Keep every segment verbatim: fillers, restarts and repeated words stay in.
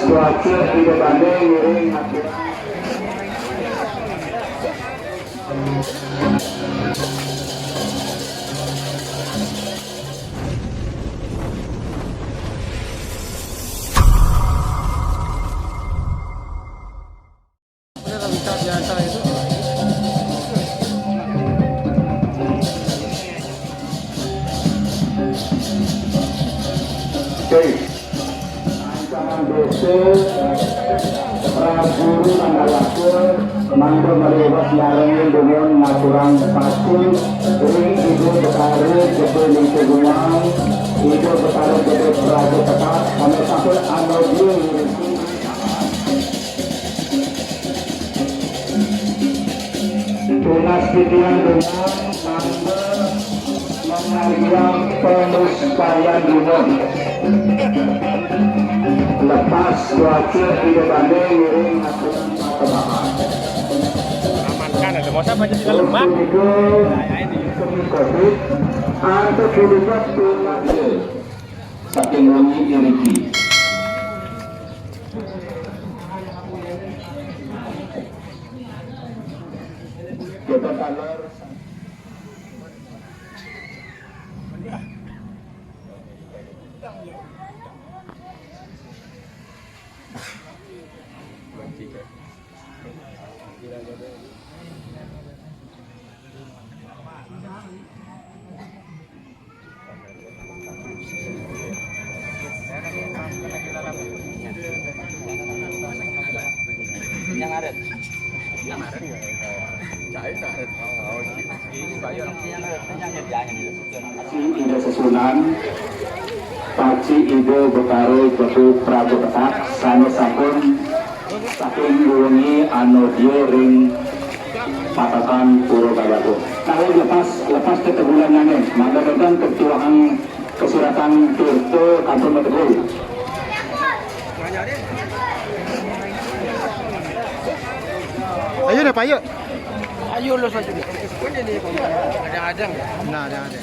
Cuaca di depan ngiring aturan. Oke. Ancaman dosa, prajuru tanggal wakil, mangga malebas nyarengin dengan ngaturang pacul ring Ida Betara Gede Lingkugumang, Ida Betara Gede Praja Petak, kami sampun anodia. Tunas titiang dumun mangda mangardiang pamustayan dumun. Lepas cuaca ida banda ngiring aturan patebahan. Amankan ada. Mau siapa aja tinggal lemak? Terus punika, semi covid, antuk punika tunas saking wengi iriki. Kita taler. Ida sesuunan, Paci Ida Betara Gede Praja Petak sane sampun saking wengi anodia ring Patekan Pura Bayagung. Nah, lepas, lepas tetegulannyane, mangda nenten ketuahang kesuratan tirta kantun mategul. Ayo dah, Pak, ayo. Ayo, lu saja. Ada-ada. Nah, ada-ada.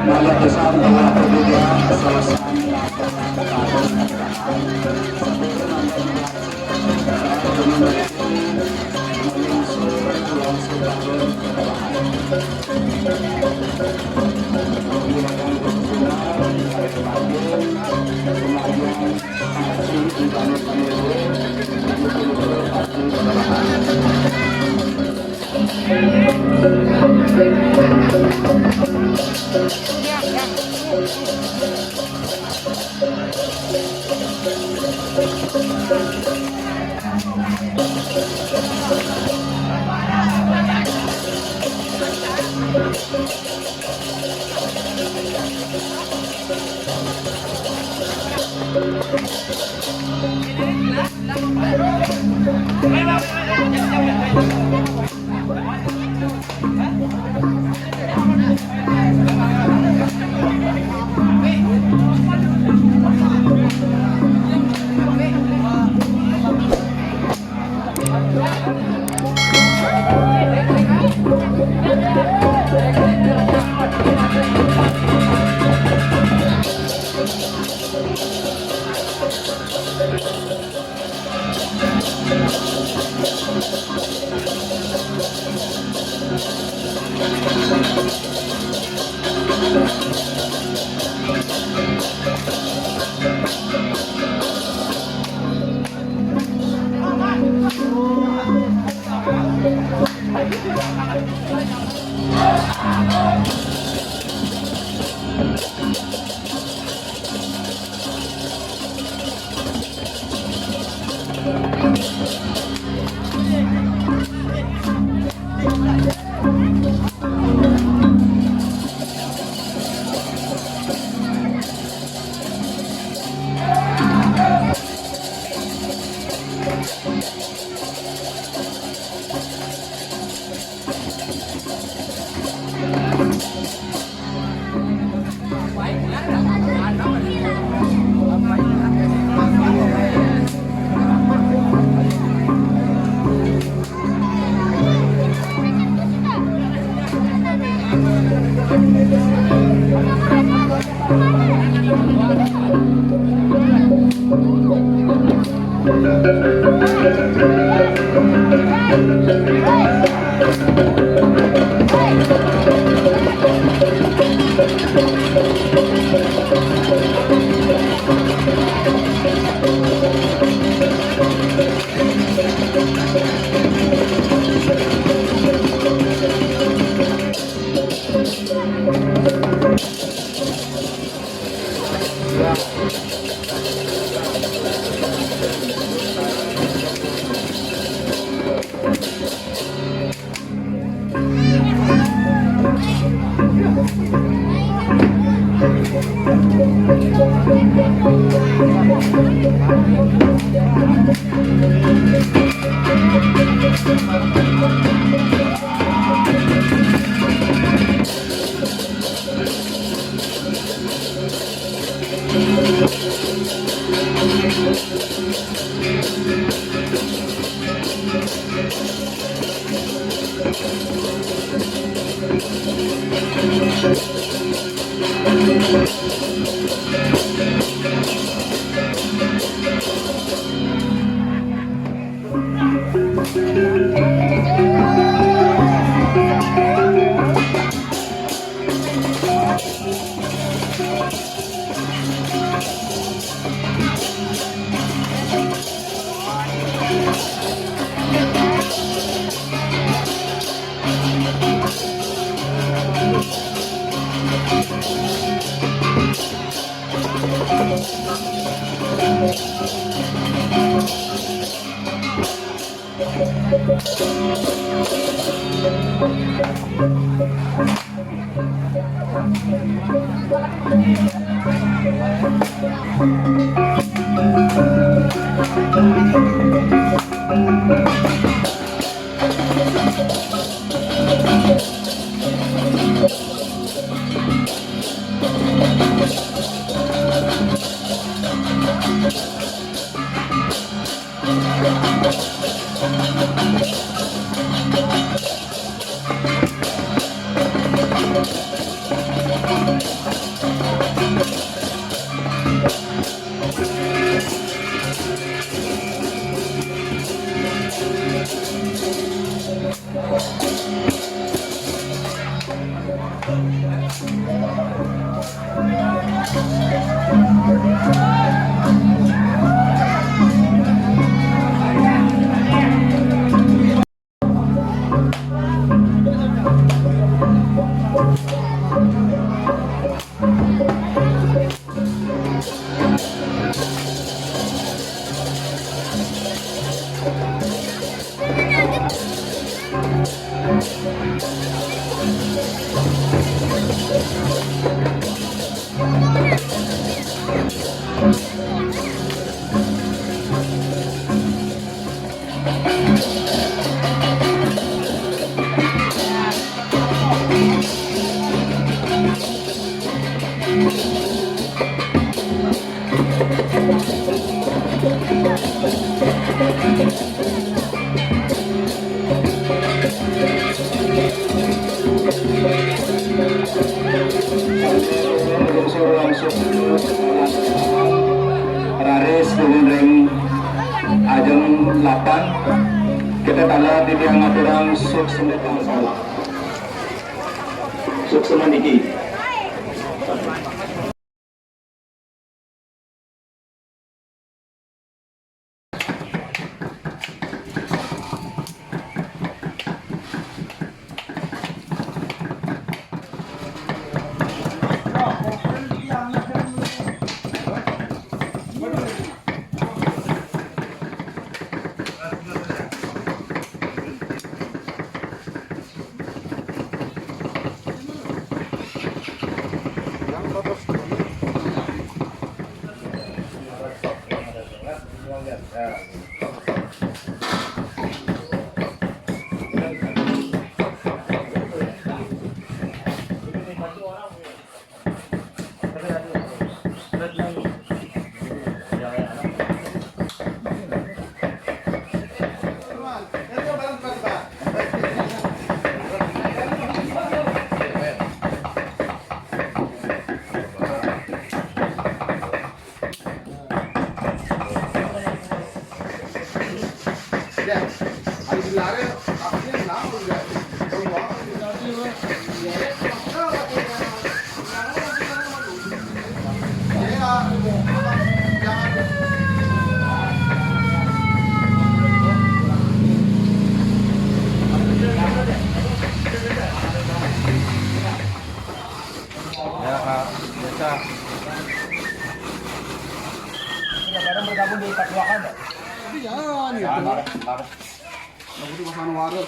Banyak pesan telah berguna selesai. Raris Ulun ring ajeng lapan, kita taler titiang ngaturang suksma, suksma niki. Ya, Kak. Biasa. Iya, nih. Aku di Pasar Warung.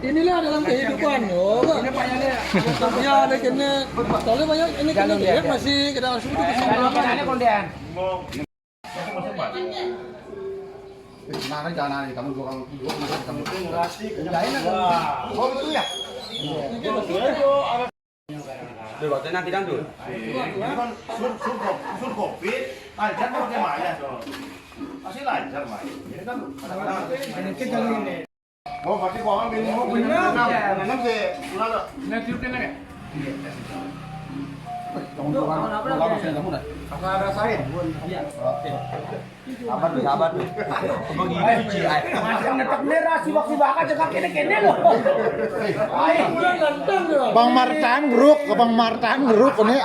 Inilah dalam kehidupan, yo. Ya, ada kena. Kalau banyak ini kena dia masih kita harus butuh kesempatan. Nah, jangan, kamu dua, kamu dua, kamu satu, kamu. Lain apa? Oh, betul ya? Tuh, waktu nanti kan tuh. Ini kan sur, sur, sur covid, lancar tuh pakai maya tuh. Masih lancar main. Ini kan tuh. Ini kita ini. Oh, berarti kau ambil mau punya enam, enam sih, enggak ada. Ini tiupin lagi. Kamu dua, dua, kamu sudah, kamu dah. Apa rasain? Iya. Sabar tuh, sabar tuh. Begitu, Ci, ay. Masih netep merah, sibak-sibak aja, kaki ini, kene loh. Ay. Bang Martan, Bruk, ke Bang Martan, Bruk, ini.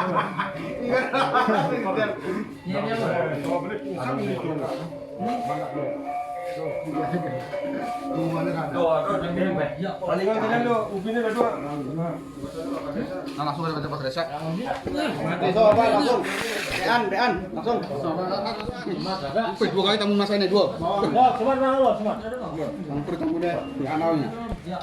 Palingan kalian lo, ubinnya ada dua. Nah, langsung aja ke Pak Resa. Langsung, Pak, langsung. Bean, bean, langsung. Wih, dua kali tamu masa ini, dua. Ya, cuman mana lo, cuman. Hampir tamu deh, kanalnya. Iya.